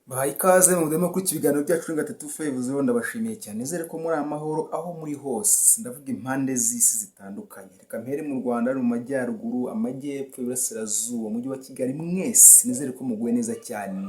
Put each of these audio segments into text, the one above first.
Bahaye ikaze mu budemo kuri iki biganiro byacu kuri 350. Ndabashimiye cyane, nizere ko muri amahoro aho muri hose. Ndavuga impande z'isi zitandukanye. Reka mpere mu Rwanda, mu majyaruguru, amajyepfo, iburasirazuba, umujyi wa Kigali. Mwese nizere ko muguwe neza cyane.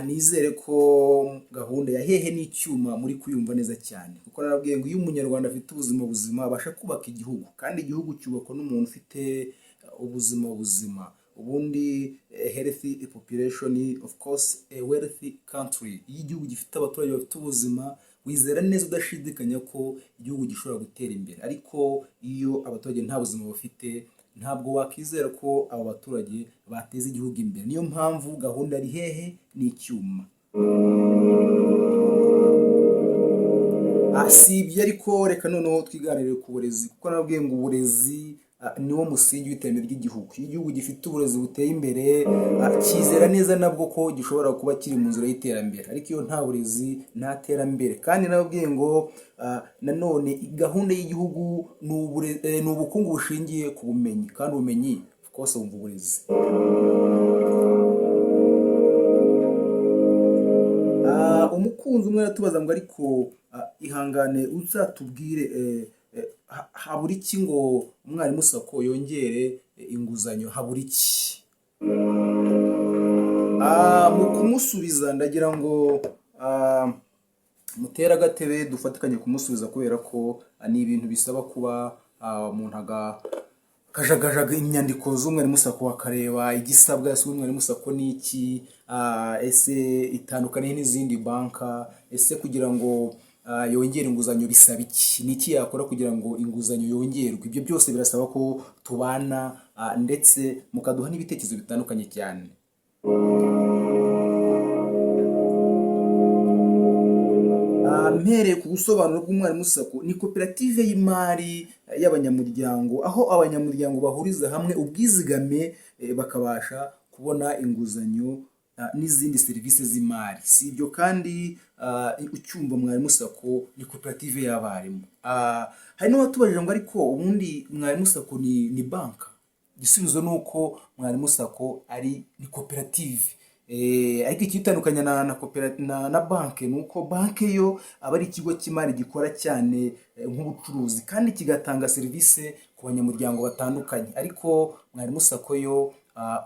Nizere ko gahunda ya Hehe n'Icyuma muri kuyumva neza cyane, kuko narabwiye ngo iyo umunyarwanda afite ubuzima buzima abasha kubaka igihugu, kandi igihugu cyubakwa n'umuntu ufite ubuzima buzima. Ubundi healthy population, of course a wealthy country. Iyo igihugu gifite abaturage bafite ubuzima, wizera neza udashidikanya ko igihugu gishobora gutera imbere. Ariko iyo abaturage nta buzima bafite, ntabwo wakizera ko abo baturage bateza igihugu imbere. Niyo mpamvu gahunda ari Hehe n'Icyuma. Si ibyo ariko, reka noneho twiganirire ku burezi, kuko nababwiye ngo uburezi niwo musingi w'iterambere ry'igihugu. Iyo igihugu gifite uburezi buteye imbere, cyizera neza nabwo ko gishobora kuba kiri mu nzira y'iterambere. Ariko iyo nta burezi, nta terambere. Kandi nababwiye ngo nanone gahunda y'igihugu ni ubukungu bushingiye ku bumenyi, kandi ubumenyi, of course, wumva uburezi. Umukunzi umwe aratubaza ngo ariko ihangane uzatubwire habura iki ngo Umwarimu SACCO yongere inguzanyo? Habura iki? Mu kumusubiza, ndagira ngo mutere agatebe dufatikanye kumusubiza, kubera ko ni ibintu bisaba kuba umuntu akajagajaga inyandiko z'Umwarimu SACCO, akareba igisabwa. Ese Umwarimu SACCO ni iki? Ese itandukaniye n'izindi banka? Ese kugira ngo yongere inguzanyo bisaba iki? Ni iki yakora kugira ngo inguzanyo yongerwe? Ibyo byose birasaba ko tubana, ndetse mukaduha n'ibitekerezo bitandukanye cyane. Mpereye ku busobanuro bw'Umwarimu SACCO, ni koperative y'imari y'abanyamuryango, aho abanyamuryango bahuriza hamwe ubwizigame, bakabasha kubona inguzanyo n'izindi serivisi z'imari. Si ibyo kandi, ucyumva Mwarimu SACCO ni koperative y'abarimu. Hari n'uwatubajije ngo ariko ubundi Mwarimu SACCO ni banka? Igisubizo ni uko Mwarimu SACCO ari ni koperative. Ariko ikitandukanya na banki ni uko banki yo aba ari ikigo cy'imari gikora cyane nk'ubucuruzi kandi kigatanga serivisi ku banyamuryango batandukanye. Ariko Mwarimu SACCO yo,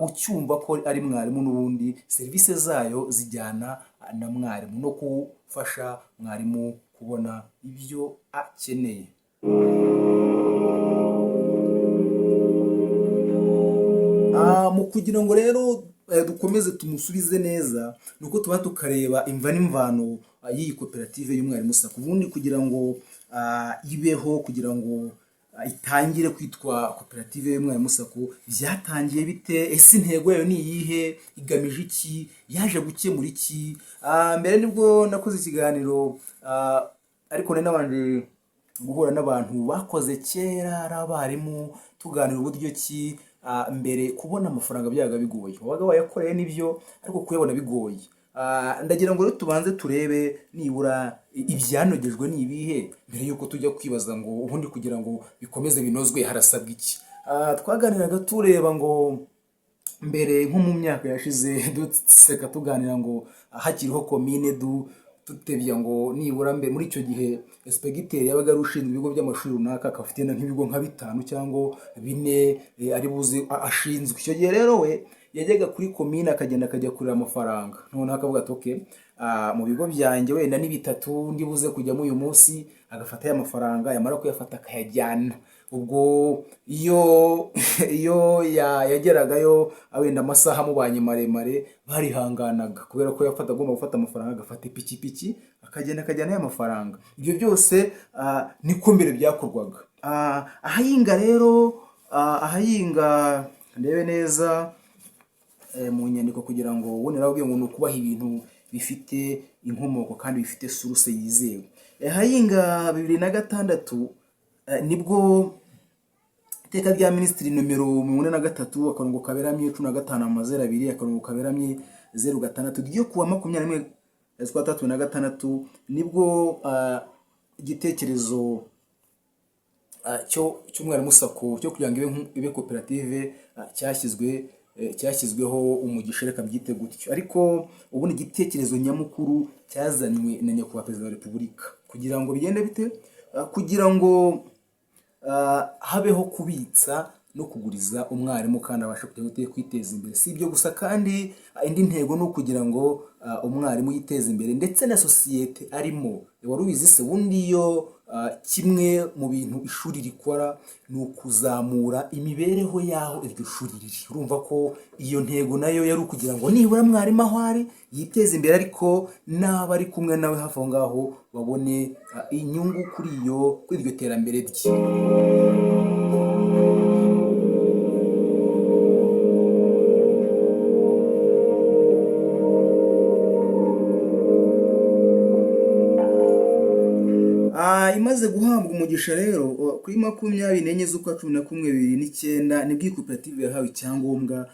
ucyumva ko ari mwarimu, n'ubundi serivisi zayo zijyana na mwarimu no gufasha mwarimu kubona ibyo akeneye. Mu kugira ngo rero dukomeze tumusubize neza, ni uko tuba tukareba imva n'imvano y'iyi koperative y'Umwarimu SACCO. Ubundi kugira ngo ibeho, kugira ngo itangire kwitwa koperative y'Umwarimu SACCO, byatangiye bite? Ese intego yayo ni iyihe? Igamije iki? Yaje gukemura iki? Mbere nibwo nakoze ikiganiro, ariko nari nabanje guhura n'abantu bakoze kera ari abarimu, tuganira uburyo ki mbere kubona amafaranga byabaga bigoye. Wabaga wayakoreye n'ibyo, ariko kuyabona bigoye. Ndagira ngo rero tubanze turebe nibura ibyanogejwe ni ibihe, mbere y'uko tujya kwibaza ngo ubundi kugira ngo bikomeze binozwe harasabwa iki. Twaganiraga tureba ngo mbere, nko mu myaka yashize, duseka tuganira ngo hakiriho komine, dutebya ngo nibura mbere muri icyo gihe inspecteur yabaga ari ushinzwe ibigo by'amashuri runaka, akaba afite nk'ibigo nka bitanu cyangwa bine ari buzi ashinzwe. Icyo gihe rero we yajyaga kuri komine, akagenda akajya kureba amafaranga, noneho akavuga ati: "Okay, mu bigo byanjye wenda ni bitatu ndi buze kujyamo uyu munsi." Agafata ya mafaranga, yamara kuyafata akayajyana. Ubwo iyo yageragayo wenda amasaha amubanye maremare, barihanganaga, kubera ko yafata agomba gufata amafaranga, agafata ipikipiki akagenda akajyana ya mafaranga. Ibyo byose niko mbere byakorwaga. Ahahinga rero, ahahinga ndebe neza mu nyandiko, kugira ngo ubundi narababwiye ngo ni ukubaha ibintu bifite inkomoko kandi bifite source yizewe. Ahahinga 2006, nibwo iteka rya minisitiri nomero 43/1500/2-06 ryo kuwa 21 z'ukwa tatu na gatandatu, nibwo igitekerezo cyo cy'Umwarimu SACCO cyo kugira ngo ibe koperative cyashyizwe. cyashyizweho umugisha, reka mbyite gutyo. Ariko ubundi igitekerezo nyamukuru cyazanywe na Nyakubahwa Perezida wa Repubulika kugira ngo bigende bite? Kugira ngo habeho kubitsa no kuguriza umwarimu kandi abashe kujya gute? Kwiteza imbere. Si ibyo gusa kandi, indi ntego ni ukugira ngo umwarimu yiteze imbere ndetse na sosiyete arimo. Wari ubizi se? Ubundi iyo kimwe mu bintu ishuri rikora ni ukuzamura imibereho y'aho iryo shuri riri. Urumva ko iyo ntego nayo yari ukugira ngo nibura mwarimu aho ari yiteze imbere, ariko n'abo ari kumwe nawe hafi aho ngaho babone inyungu kuri iryo terambere rye. Imaze guhabwa umugisha rero, kuri 24 z'ukwa 11 2009, nibwo iyi koperative yahawe icyangombwa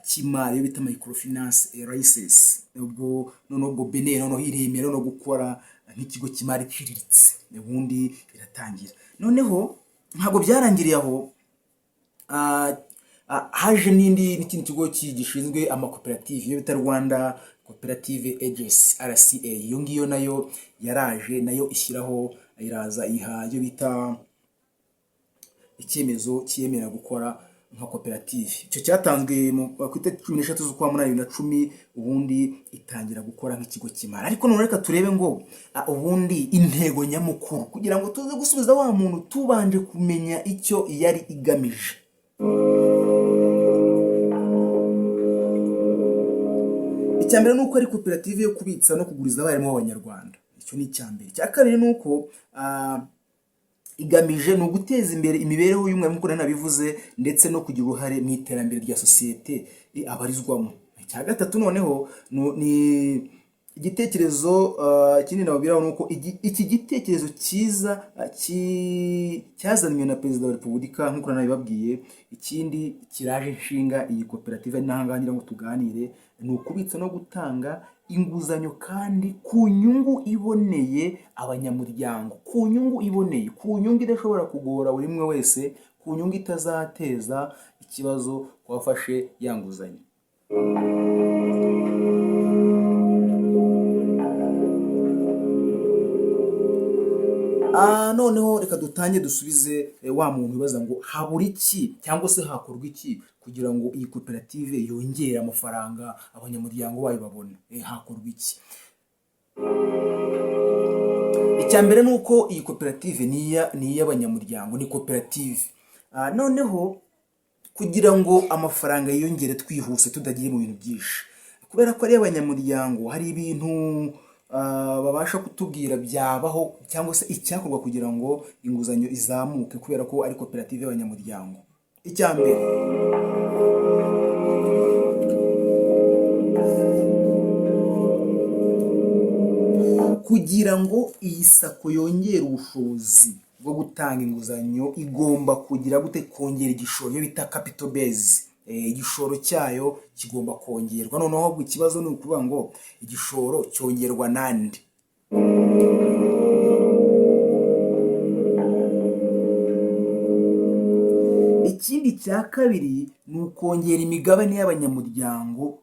cy'imari, iyo bita microfinance license. Ubwo noneho ubwo BNR noneho iremera no gukora nk'ikigo cy'imari iciriritse, ubundi iratangira. Noneho ntabwo byarangiriye aho, haje n'ikindi kigo gishinzwe amakoperative, iyo bita Rwanda Cooperative Agency, RCA. Iyo ngiyo nayo yaraje, nayo ishyiraho, iraza iha iyo bita icyemezo cyemera gukora nka koperative. Icyo cyatanzwe ku itariki 13 z'ukwa munani 2010, ubundi itangira gukora nk'ikigo cy'imari. Ariko none reka turebe ngo ubundi intego nyamukuru, kugira ngo tuze gusubiza wa muntu tubanje kumenya icyo yari igamije. Icya mbere ni uko ari koperative yo kubitsa no kuguriza abarimu b'Abanyarwanda. Icyo ni icya mbere. Icya kabiri ni uko igamije ni uguteza imbere imibereho y'umwarimu, nk'uko nari nabivuze, ndetse no kugira uruhare mu iterambere rya sosiyete abarizwamo. Icya gatatu noneho ni igitekerezo ikindi nababwiraho ni uko iki gitekerezo cyiza cyazanywe na Perezida wa Repubulika, nk'uko nabibabwiye. Ikindi kiraje inshinga iyi koperative, n'aha ngaha ngira ngo tuganire, ni ukubitsa no gutanga inguzanyo kandi ku nyungu iboneye abanyamuryango, ku nyungu iboneye, ku nyungu idashobora kugora buri umwe wese, ku nyungu itazateza ikibazo ku wafashe ya nguzanyo. Noneho reka dutange dusubize wa muntu wibaza ngo habura iki cyangwa se hakorwa iki kugira ngo iyi koperative yongere amafaranga abanyamuryango bayo babona. Hakorwa iki? Icya mbere ni uko iyi koperative ni iy'abanyamuryango, ni koperative. Noneho kugira ngo amafaranga yiyongere twihuse, tudagiye mu bintu byinshi, kubera ko ari abanyamuryango, hari ibintu babasha kutubwira byabaho cyangwa se icyakorwa kugira ngo inguzanyo izamuke, kubera ko ari koperative y'abanyamuryango. Icya mbere, kugira ngo iyi SACCO yongere ubushobozi bwo gutanga inguzanyo, igomba kugira gute? Kongera igishoro, iyo bita capital base. Igishoro cyayo kigomba kongerwa. Noneho ahubwo ikibazo ni ukuvuga ngo igishoro cyongerwa nande? Ikindi cya kabiri ni ukongera imigabane y'abanyamuryango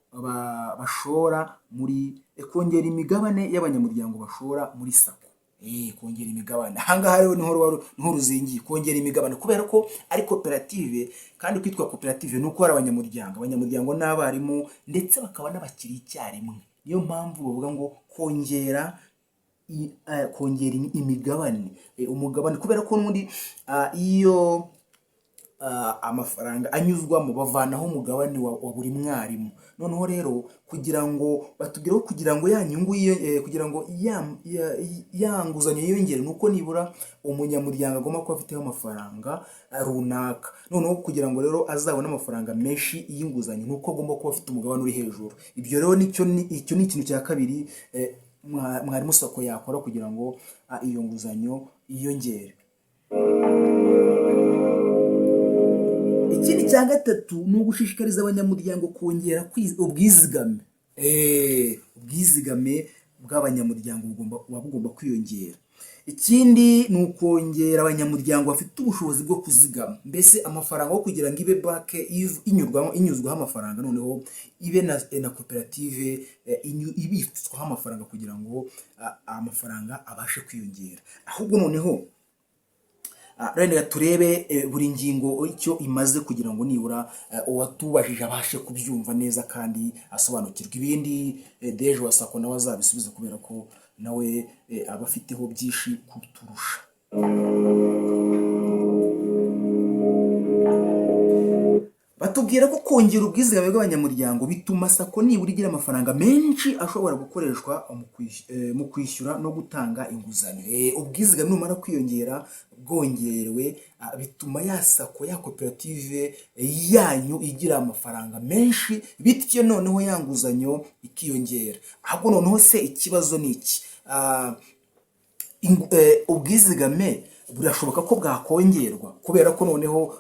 bashora muri kongera imigabane y'abanyamuryango bashora muri SACCO. Kongera imigabane, ahangaha rero niho ruzingiye. Kongera imigabane kubera ko ari koperative, kandi kwitwa koperative ni uko hari abanyamuryango. Abanyamuryango ni abarimu ndetse bakaba n'abakiriya icyarimwe. Niyo mpamvu bavuga ngo kongera imigabane, umugabane, kubera ko n'ubundi iyo amafaranga anyuzwamo bavanaho umugabane wa buri mwarimu. Noneho rero kugira ngo batubwire ko kugira ngo ya nyungu kugira ngo ya nguzanyo yiyongere, ni uko nibura umunyamuryango agomba kuba afiteho amafaranga runaka. Noneho kugira ngo rero azabone amafaranga menshi y'inguzanyo, ni uko agomba kuba afite umugabane uri hejuru. Ibyo rero icyo ni ikintu cya kabiri Mwarimu SACCO yakora kugira ngo iyo nguzanyo yiyongere. Ikindi cya gatatu ni ugushishikariza abanyamuryango kongera ubwizigame. Ubwizigame bw'abanyamuryango buba bugomba kwiyongera. Ikindi ni ukongera abanyamuryango bafite ubushobozi bwo kuzigama, mbese amafaranga yo kugira ngo ibe banke inyurwamo, inyuzwaho amafaranga, noneho ibe na koperative ibitswaho amafaranga kugira ngo amafaranga abashe kwiyongera. Ahubwo noneho reka turebe buri ngingo icyo imaze kugira ngo nibura uwatubajije abashe kubyumva neza kandi asobanukirwe. Ibindi DG wa SACCO nawe azabisubiza, kubera ko nawe aba afiteho byinshi kuturusha. Batubwira ko kongera ubwizigame bw'abanyamuryango bituma SACCO nibura igira amafaranga menshi ashobora gukoreshwa mu kwishyura no gutanga inguzanyo. Ubwizigame numara kwiyongera, bwongerewe, bituma ya SACCO, ya koperative yanyu igira amafaranga menshi, bityo noneho ya nguzanyo ikiyongera. Ahubwo noneho se ikibazo ni iki? Ubwizigame burashoboka ko bwakongerwa, kubera ko noneho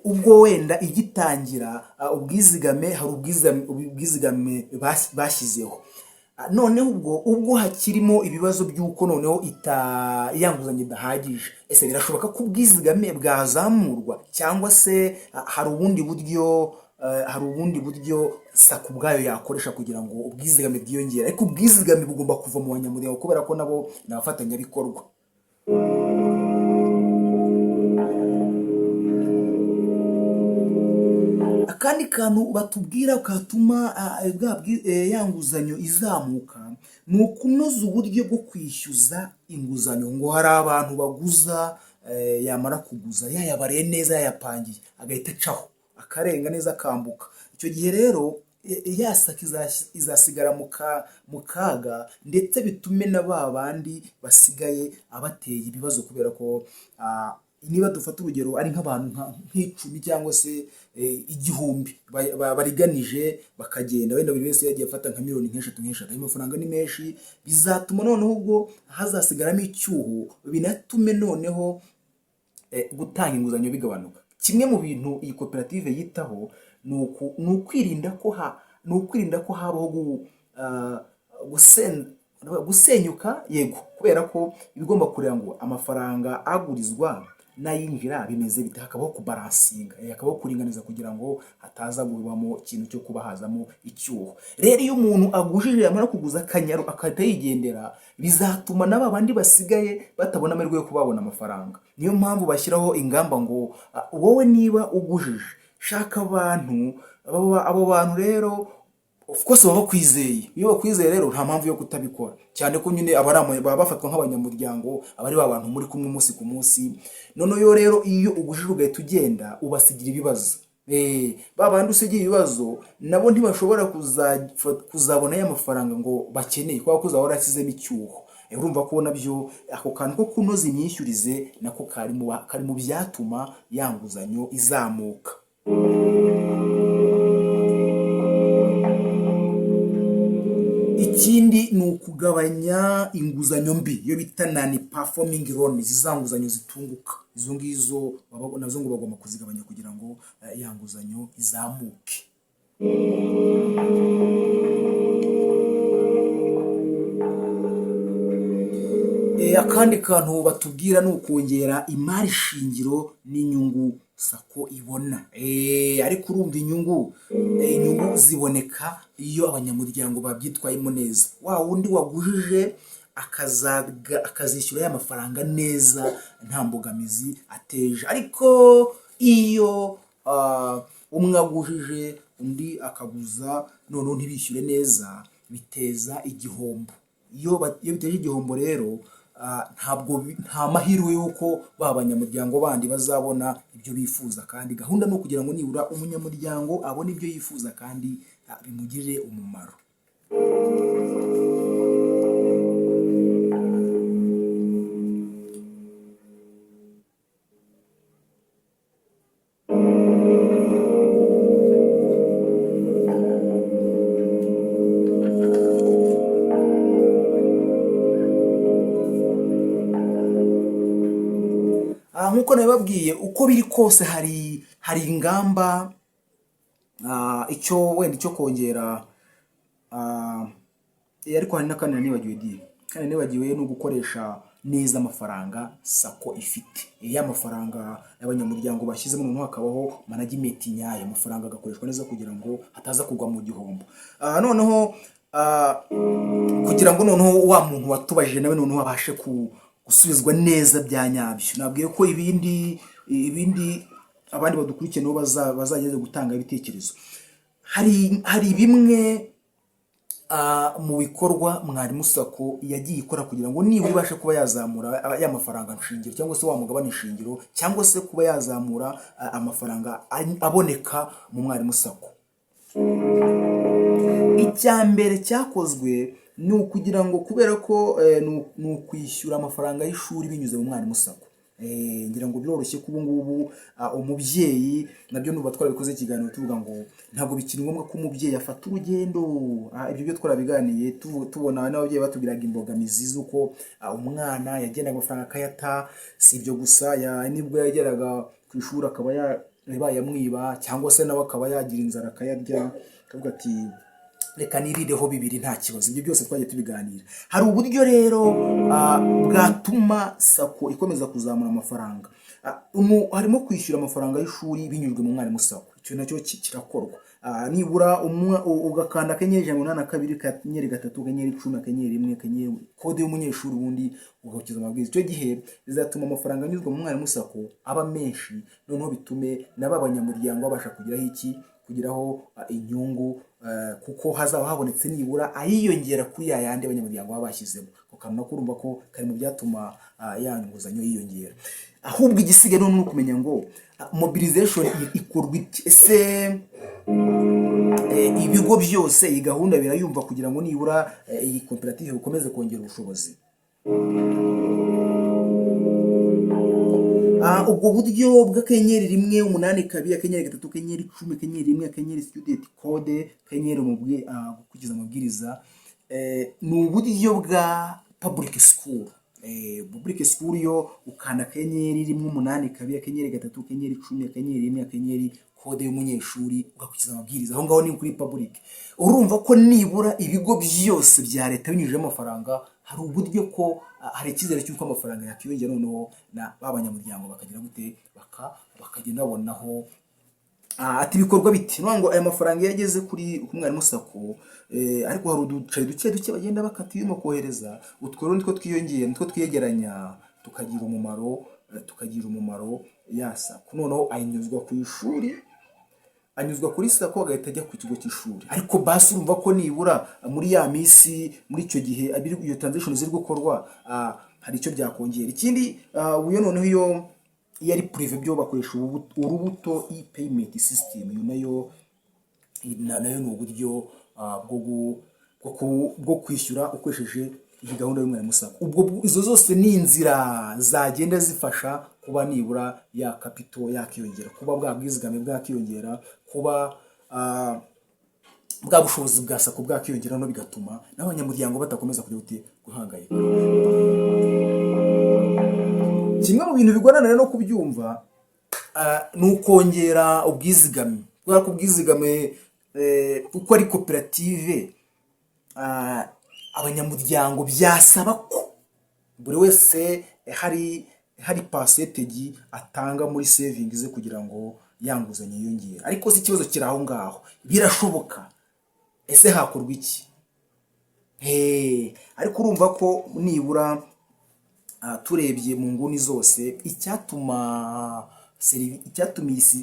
ubwo wenda igitangira, ubwizigame, hari ubwizigame bashyizeho. Noneho ubwo hakirimo ibibazo by'uko noneho ya nguzanyo idahagije, ese birashoboka ko ubwizigame bwazamurwa, cyangwa se hari ubundi buryo SACCO ubwayo yakoresha kugira ngo ubwizigame bwiyongere? Ariko ubwizigame bugomba kuva mu banyamuryango, kubera ko nabo ni abafatanyabikorwa. Akandi kantu batubwira katuma ya nguzanyo izamuka ni ukunoza uburyo bwo kwishyuza inguzanyo. Ngo hari abantu baguza, yamara kuguza yayabariye neza, yayapangiye, agahita acaho akarenga neza, akambuka. Icyo gihe rero ya SACCO izasigara mu kaga, ndetse bitume na ba bandi basigaye abateye ibibazo, kubera ko niba dufata urugero ari nk'abantu nk'icumi cyangwa se 1000 bariganije bakagenda, wenda buri wese yagiye afata nka miliyoni nk'eshatu nk'eshatu, ayo mafaranga ni menshi. Bizatuma noneho ubwo hazasigaramo icyuho, binatume noneho gutanga inguzanyo bigabanuka. Kimwe mu bintu iyi koperative yitaho ni ukwirinda ko habaho gusenyuka, yego, kubera ko ibigomba kureba ngo amafaranga agurizwa n'ayinjira bimeze bite, hakabaho kubalancinga, hakabaho kuringaniza kugira ngo hataza kubamo ikintu cyo kuba hazamo icyuho. Rero iyo umuntu agujije, yamara kuguza akanyaru agahita yigendera, bizatuma na ba bandi basigaye batabona amahirwe yo kubabona amafaranga. Niyo mpamvu bashyiraho ingamba ngo wowe niba ugujije, shaka abantu, abo bantu rero of course baba bakwizeye. Iyo bakwizeye rero nta mpamvu yo kutabikora, cyane ko nyine aba ari baba bafatwa nk'abanyamuryango, aba ari ba bantu muri kumwe umunsi ku munsi. Noneho rero iyo ugujije ugahita ugenda, ubasigira ibibazo. Ba bandi usigiye ibibazo nabo ntibashobora kuzabona ya mafaranga ngo bakeneye, kubera ko uzaba warashyizemo icyuho. Urumva ko nabyo ako kantu ko kunoza imyishyurize nako kari mu byatuma ya nguzanyo izamuka. Ikindi ni ukugabanya inguzanyo mbi, iyo bita non performing loans, za nguzanyo zitunguka. Izo ngizo nazo ngo bagomba kuzigabanya kugira ngo ya nguzanyo izamuke. Akandi kantu batubwira ni ukongera imari shingiro n'inyungu SACCO ibona. Ariko urumva inyungu ziboneka iyo abanyamuryango babyitwayemo neza, wa wundi wagujije akazishyura ya mafaranga neza nta mbogamizi ateje. Ariko iyo umwe agujije, undi akaguza, noneho ntibishyure neza, biteza igihombo. Iyo biteje igihombo rero, ntabwo nta mahirwe y'uko ba banyamuryango bandi bazabona ibyo bifuza, kandi gahunda ni ukugira ngo nibura umunyamuryango abone ibyo yifuza kandi bimugirire umumaro. Nk'uko nabibabwiye, uko biri kose hari ingamba, icyo wenda icyo kongera, ariko hari n'akandi nibagiwe di. Kandi nibagiwe no gukoresha neza amafaranga SACCO ifite, ya mafaranga y'abanyamuryango bashyizemo, noneho hakabaho management nyayo, amafaranga agakoreshwa neza kugira ngo hataza kugwa mu gihombo. Noneho kugira ngo noneho wa muntu watubajije nawe noneho abashe gusubizwa neza bya nyabyo, nabwiye ko ibindi abandi badukurikiye nabo bazageze gutanga ibitekerezo. Hari bimwe mu bikorwa Mwarimu SACCO yagiye ikora kugira ngo nibura ibashe kuba yazamura ya mafaranga nshingiro, cyangwa se wa mugabane shingiro, cyangwa se kuba yazamura amafaranga aboneka mu Mwarimu SACCO. Icya mbere cyakozwe ni ukugira ngo, kubera ko ni ukwishyura amafaranga y'ishuri binyuze mu Mwarimu SACCO. Ngira ngo biroroshye ko ubu ngubu umubyeyi, nabyo nuba twarabikoze ikiganiro tuvuga ngo ntabwo bikiri ngombwa ko umubyeyi afata urugendo. Ibyo byo twarabiganiye, tubona n'ababyeyi batubwiraga imbogamizi z'uko umwana yagendaga amafaranga akayata. Si ibyo gusa, nibwo yageraga ku ishuri akaba bayamwiba, cyangwa se nawe akaba yagira inzara akayarya, akavuga ati: "Reka nirireho bibiri, nta kibazo." Ibyo byose twagiye tubiganira. Hari uburyo rero bwatuma SACCO ikomeza kuzamura amafaranga. Harimo kwishyura amafaranga y'ishuri binyujwe mu Mwarimu SACCO. Icyo nacyo kirakorwa. Nibura ugakanda *182 *3 *10 *1 akanyenyeri kode y'umunyeshuri, ubundi ugakurikiza amabwiriza. Icyo gihe bizatuma amafaranga anyuzwa mu Mwarimu SACCO aba menshi, noneho bitume na ba banyamuryango babasha kugeraho iki, kugeraho inyungu, kuko hazaba habonetse nibura ayiyongera kuri ya yandi abanyamuryango baba bashyizemo. Ako kantu nako urumva ko kari mu byatuma ya nguzanyo yiyongera. Ahubwo igisigaye none ni ukumenya ngo mobilization ikorwa iki? Ese ibigo byose iyi gahunda birayumva, kugira ngo nibura iyi koperative ikomeze kongera ubushobozi? Ubwo buryo bw'*182 *3 *10 *1 * student code akanyenyeri gukurikiza amabwiriza, ni uburyo bwa public school. Public school yo ukanda *182 *3 *10 *1 akanyenyeri kode y'umunyeshuri, ugakurikiza amabwiriza. Aho ngaho ni kuri public. Urumva ko nibura ibigo byose bya leta binyujijemo amafaranga, hari uburyo ko hari icyizere cy'uko amafaranga yakiyongera, noneho na ba banyamuryango bakagira gute? Bakagenda babonaho. Ati ibikorwa biti ni ngo aya mafaranga iyo ageze kuri ku Mwarimu SACCO, ariko hari uduceri duke duke bagenda bakata iyo urimo kohereza. Utwo rero nitwo twiyongera, nitwo twiyegeranya tukagira umumaro ya SACCO. Noneho ayinyuzwa ku ishuri, anyuzwa kuri SACCO, agahita ajya ku kigo cy'ishuri. Ariko basi urumva ko nibura muri ya minsi, muri icyo gihe iyo transaction ziri gukorwa, hari icyo byakongera. Ikindi, uyo noneho iyo ari privé byo bakoresha Urubuto e-payment system. Iyo nayo ni uburyo bwo kwishyura ukoresheje iyi gahunda y'Umwarimu SACCO. Ubwo izo zose ni inzira zagenda zifasha kuba nibura ya capital yakiyongera, kuba bwa bwizigame bwakiyongera, kuba bwa bushobozi bwa SACCO bwakiyongera, no bigatuma n'abanyamuryango badakomeza kujya guhangayika. Kimwe mu bintu bigorana rero no kubyumva ni ukongera ubwizigame, kubera ko ubwizigame, kuko ari koperative, abanyamuryango byasaba ko buri wese hari percentage atanga muri saving ze kugira ngo ya nguzanyo yiyongere. Ariko si ikibazo kiri aho ngaho, birashoboka? Ese hakorwa iki? Ariko urumva ko nibura turebye mu nguni zose, icyatuma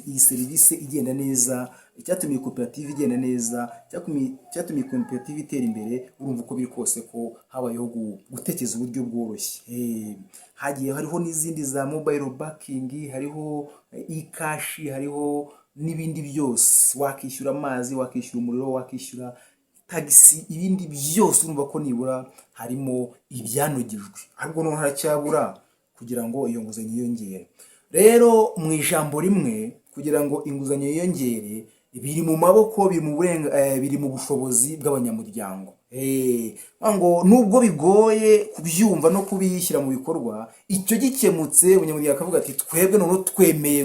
iyi serivisi igenda neza, icyatuma iyi koperative igenda neza, icyatuma iyi koperative itera imbere, urumva uko biri kose ko habayeho gutekereza uburyo bworoshye. Hagiye hariho n'izindi za mobile banking, hariho e-cash, hariho n'ibindi byose, wakishyura amazi, wakishyura umuriro, wakishyura tagisi, ibindi byose. Urumva ko nibura harimo ibyanogejwe, ahubwo noneho haracyabura kugira ngo iyo nguzanyo yiyongere. Rero mu ijambo rimwe, kugira ngo inguzanyo yiyongere biri mu maboko, biri mu burenga, biri mu bushobozi bw'abanyamuryango. Ngo nubwo bigoye kubyumva no kubishyira mu bikorwa, icyo gikemutse, umunyamuryango akavuga ati: "Twebwe noneho twemeye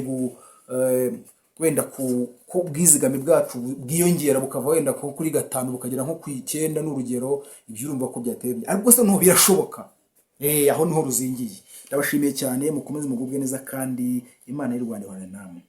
wenda ku bwizigame bwacu bwiyongera, bukava wenda kuri 5 bukagera nko ku 9, n'urugero. Ibyo urumva ko byateye, ariko se no birashoboka. Aho niho ruzingiye. Ndabashimiye cyane, mukomeze mugubwe neza, kandi Imana y'u Rwanda ihorane namwe.